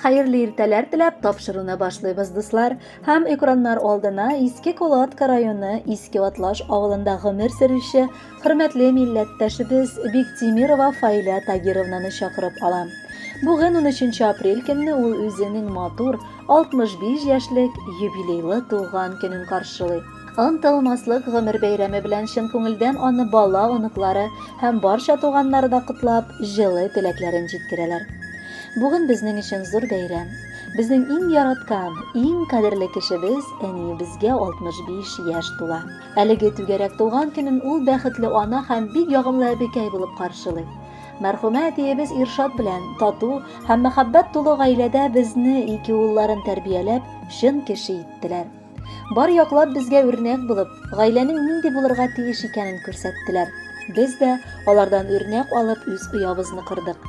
Хәерле иртәләр теләп тапшыруны башлыйбыз, дуслар. Һәм экраннар алдына Иске Кулатка районы Иске Атлаш авылында гомер сөрүче хөрмәтле милләттәшебез Биктимирова Фаилә Тагировнаны чакырып алам. Бүген 13 апрель көнне ул үзенең матур 65 яшьлек юбилейлы туган көнен каршылый. Онытылмаслык гомер бәйрәме белән чын күңелдән аны бала, оныклары һәм барча туганнары да котлап, җылы теләкләрен җиткерәләр. Бүген безнең өчен зур бәйрәм. Безнең иң яраткан, иң кадерле кешебез, әниебезгә 65 яшь тула. Әлеге түгәрәк туган көнен ул бәхетле ана һәм бик ягымлы әбекәй булып каршылый. Мәрхүмә әтиебез Иршат белән тату һәм мәхәббәт тулы гаиләдә безне ике улларын тәрбияләп, чын кеше иттеләр. Бар яклап безгә үрнәк булып, гаиләнең нинди булырга тиеш икәнен күрсәттеләр. Без дә алардан үрнәк алып үз оябызны кордык.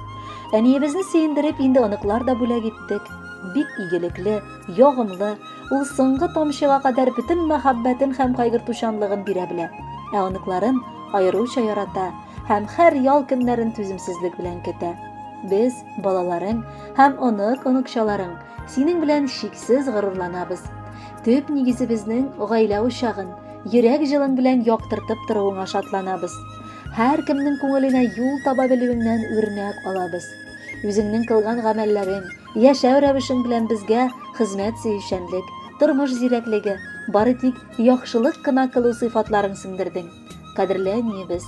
Әниебезне сөендереп инде оныклар да бүләк иттек. Бик игелекле, ягымлы, ул соңгы тамчыга кадәр бөтен мәхәббәтен һәм кайгыртучанлыгын бирә белә. Ә оныкларын аеруча ярата һәм һәр ял көннәрен түземсезлек белән көтә. Без, балаларың һәм онык-оныкчаларың, синең белән чиксез горурланабыз. Төп нигезебезнең гаилә учагын, йөрәк җылың белән яктыртып торуыңа шатланабыз. Һәркемнең күңеленә юл таба белүеңнән үрнәк алабыз. Үзеңнең кылган гамәлләрең, яшәү рәвешең белән безгә хезмәт сөючәнлек, тормыш зирәклеге, бары тик яхшылык кына кылу сыйфатларын сеңдердең. Кадерле әниебез,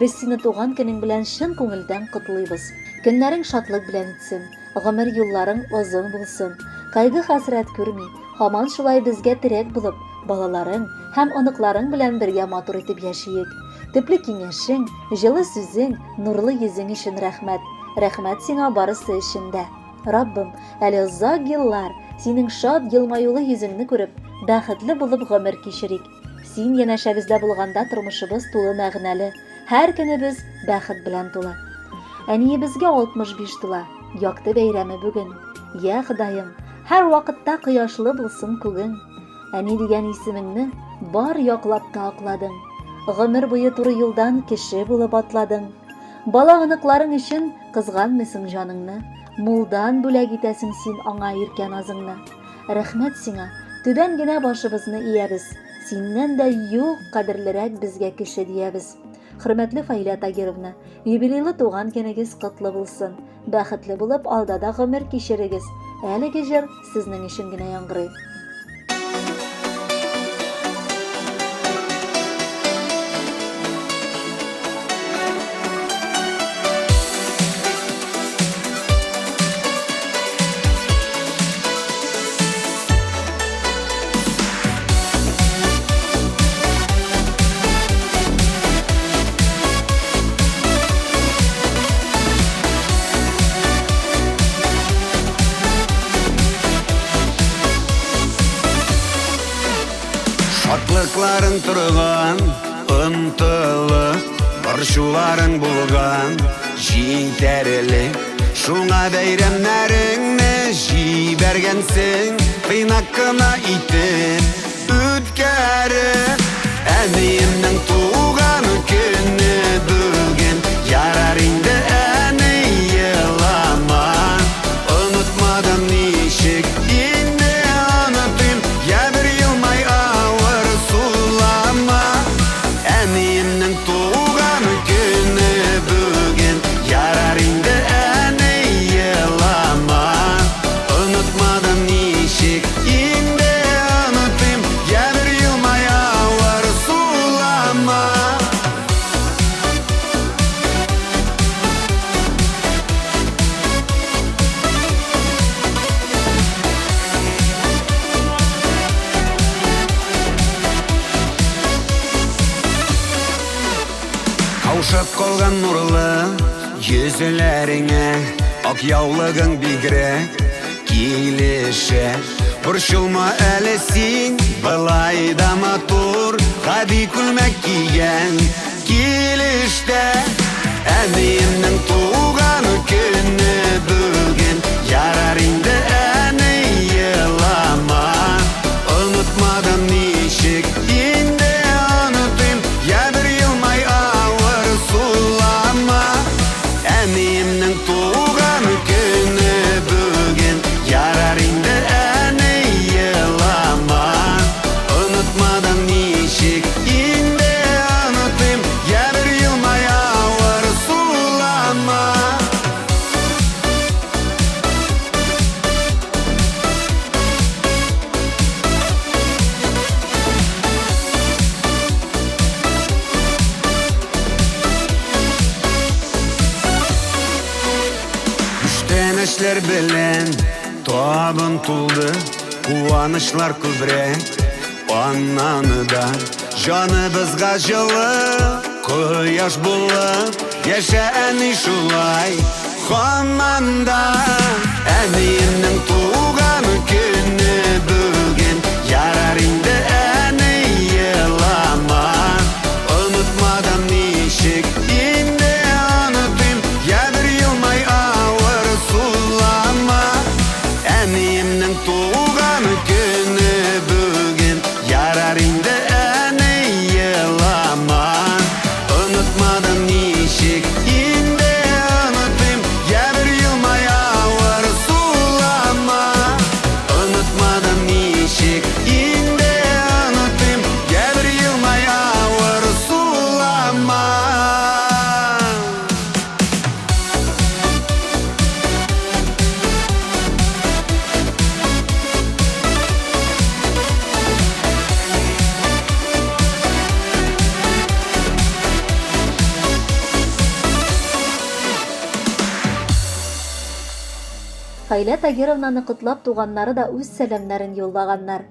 без сине туган көнең белән чын күңелдән котлыйбыз. Көннәрең шатлык белән үтсен, гомер юлларың озын булсын. Кайгы-хәсрәт күрми, һаман шулай безгә терәк булып, балаларың һәм оныкларың белән бергә матур итеп яшиек. Төпле киңәшең, җылы сүзең, нурлы йөзең өчен рәхмәт. Рәхмәт сиңа барысы өчен дә. Раббым, әле озак еллар синең шат елмаюлы йөзеңне күреп, бәхетле булып гомер кичерик. Син янәшәбездә булганда тормышыбыз тулы мәгънәле, һәр көнебез бәхет белән тулы. Әниебезгә 65 тула, якты бәйрәме бүген. Я Ходаем, һәр вакытта кояшлы булсын күгең. Әни дигән исемеңне бар яклап та акладың. Гомер буе туры юлдан кеше булып атладың. Бала оныкларың өчен кызганмыйсың җаныңны, мулдан бүләк итәсең син аңа иркә назыңны. Рәхмәт сиңа, түбән генә башыбызны иябез. Синнән дә юк кадерлерәк безгә кеше диябез. Хөрмәтле Фаилә Тагировна, юбилейлы туган көнегез котлы булсын. Бәхетле булып алда да гомер кичерегез. Әлеге җыр сезнең өчен генә яңгырый. Шатлыкларың торган, ынтылып, борчуларың булган, җитәрлек. Шуңа бәйрәмнәреңне җибәргәнсең, тыйнак кына итеп үткәреп. Әниемнең туган көне бүген, ярар инде әни елама. Онытмадым ничек инде онытыйм, я бер елмай авыр сулама. Әниемнең туган көне бүген, ярар инде әни елама. Онытмадым ничек инде онытыйм, я бер елмай авыр сулама. Каушап калган нурлы йөзләреңә Ак яулыгың бигрәк килешә. Борчылма әле син, былай да матур, гади күлмәк кигән килештә. Әниемнең туган көне бүген, ярар инде әни елама. Онытмадым ничек инде онытыйм, я бер елмай авыр сулама. Әниемнең туган көне бүген, Күчтәнәчләр белән табын тулды, куанычлар күбрәк. Аннан да җаныбызга җылы кояш булып яшә әни шулай һаман да. Әниемнең туган көне бүген, ярар инде әни елама. Онытмадым ничек инде онытыйм, я бер елмай авыр сулама. Әниемнең туган көне бүген, ярар инде әни елама. Онытмадым ничек инде онытыйм, я бер елмай авыр сулама. Онытмадым ничек инде онытыйм, я бер елмай авыр сулама. Фаилә Тагировнаны котлап туганнары да үз сәламнәрен юллаганнар.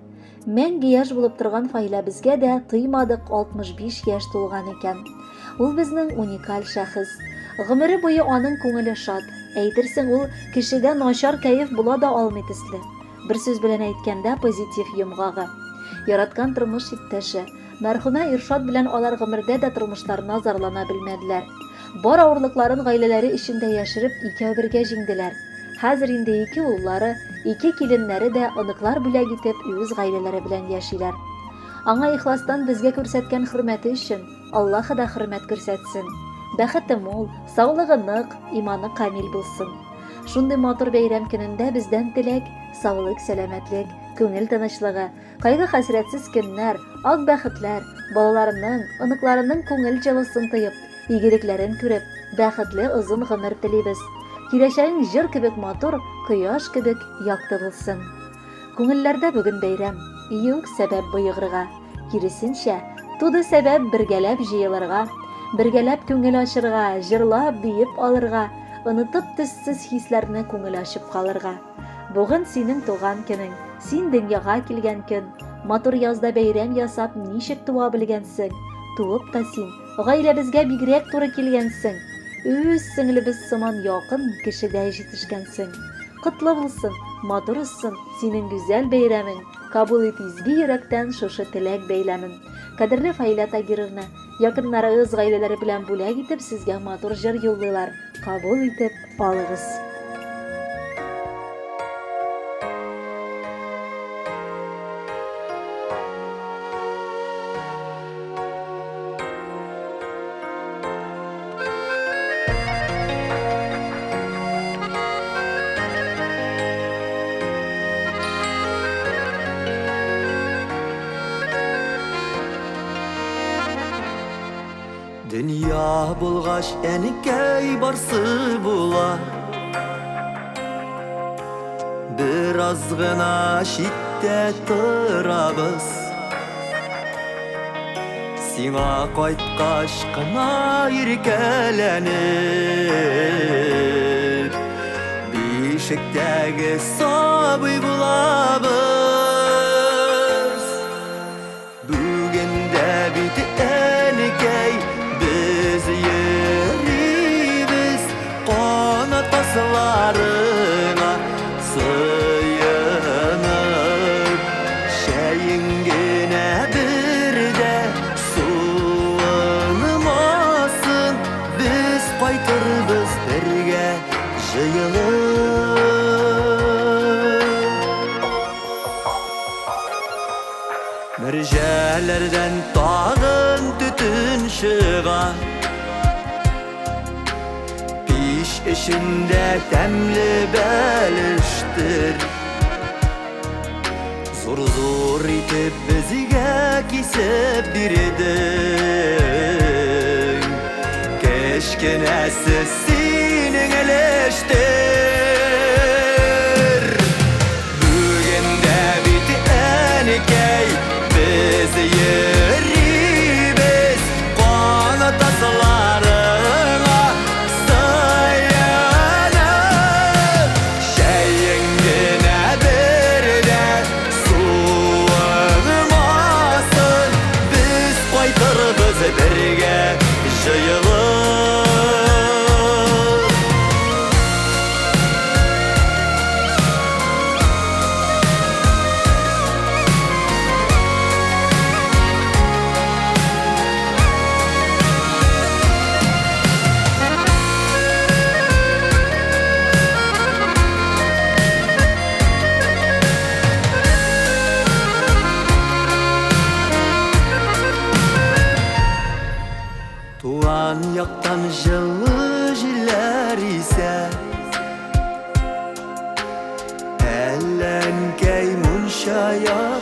Мәңге яшь булып торган Фаиләбезгә дә тыймадык 65 яшь тулган икән. Ул безнең уникаль шәхес. Гомере буе аның күңеле шат. Әйтерсең, ул кешедә начар кәеф була да алмый төсле. Бер сүз белән әйткәндә, позитив йомгагы. Яраткан тормыш иптәше, мәрхүмә Иршат белән алар гомердә дә тормышларына зарлана белмәделәр. Бар авырлыкларын гаиләләре эчендә яшереп, икәү бергә җиңделәр. Хәзер инде ике уллары, ике киленнәре дә оныклар бүләк итеп, үз гаиләләре белән яшиләр. Аңа ихластан безгә күрсәткән хөрмәте өчен Аллаһы да хөрмәт күрсәтсен. Бәхете мул, саулыгы нык, иманы камил булсын. Шундый матур бәйрәм көнендә бездән теләк, саулык, сәламәтлек, күңел тынычлыгы, кайгы-хәсрәтсез көннәр, ак бәхетләр, балаларының, оныкларының күңел җылысын тоеп, игелекләрен күреп, бәхетле озын гомер телибез. Киләчәгең җыр кебек матур, кояш кебек якты булсын. Күңелләрдә бүген бәйрәм, юк сәбәп боегырга. Киресенчә, туды сәбәп бергәләп җыелырга, бергәләп күңел ачырга, җырлап, биеп алырга, онытып төссез хисләрне күңел ачып калырга. Бүген синең туган көнең, син дөньяга килгән көн. Матур язда бәйрәм ясап ничек туа белгәнсең. Туып та син, гаиләбезгә бигрәк туры килгәнсең. Үз сеңлебез сыман якын кешедәй җитешкәнсең. Котлы булсын, матур узсын синең гүзәл бәйрәмең. Кабул ит изге йөрәктән шушы теләк бәйләмен. Кадерле Фаилә Тагировна, якыннарыгыз гаиләләре белән бүләк итеп сезгә матур җыр юллыйлар. Кабул итеп алыгыз. Дөнья булгач, әнекәй барсы була. Бераз гына читтә торабыз. Сиңа кайткач кына иркәләнеп, Бишектәге сабый булабыз. Бүген дә бит әнекәй без йөрибез канат тасларыңа сыенып. Чәең генә бер дә суынмасын, без кайтырбыз бергә җыелып. Мәрҗәләрдән тагын төтен чыга. Пич эчендә тәмле бәлештер. Зур-зур итеп безгә кисеп бирдең. Кечкенәсе синең өлештер. Бүген дә бит әнекәй без йөрибез канат тасларыңа сыенып.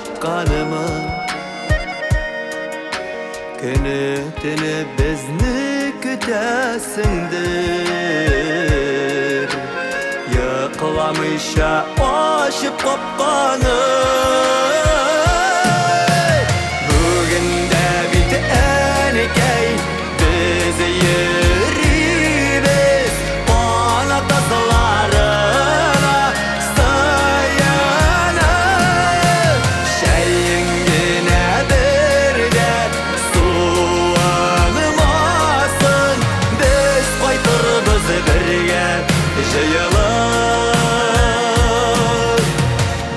капканымы? Көне төне безне көтәсеңдер. Йокламыйча ачып капканы. Бүген дә бит әнекәй без йөрибез канат тасларына сыенып. Чәең генә бер дә суынмасын, без кайтырбыз бергә җыелып.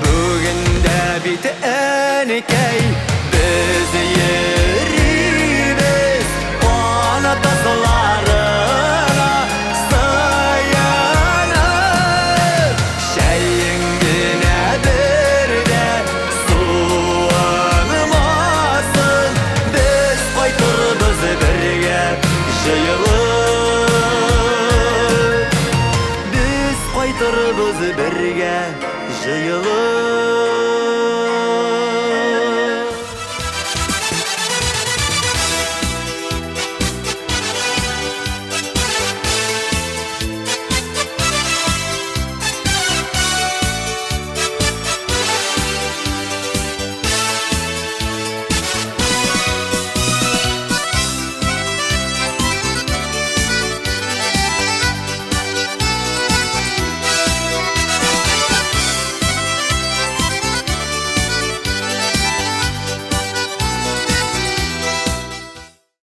Бүген дә бит әнекәй без йөрибез канат тасларына сыенып. Чәең генә бер дә суынмасын, без кайтырбыз бергә җыелып. Без кайтырбыз бергә җыелып.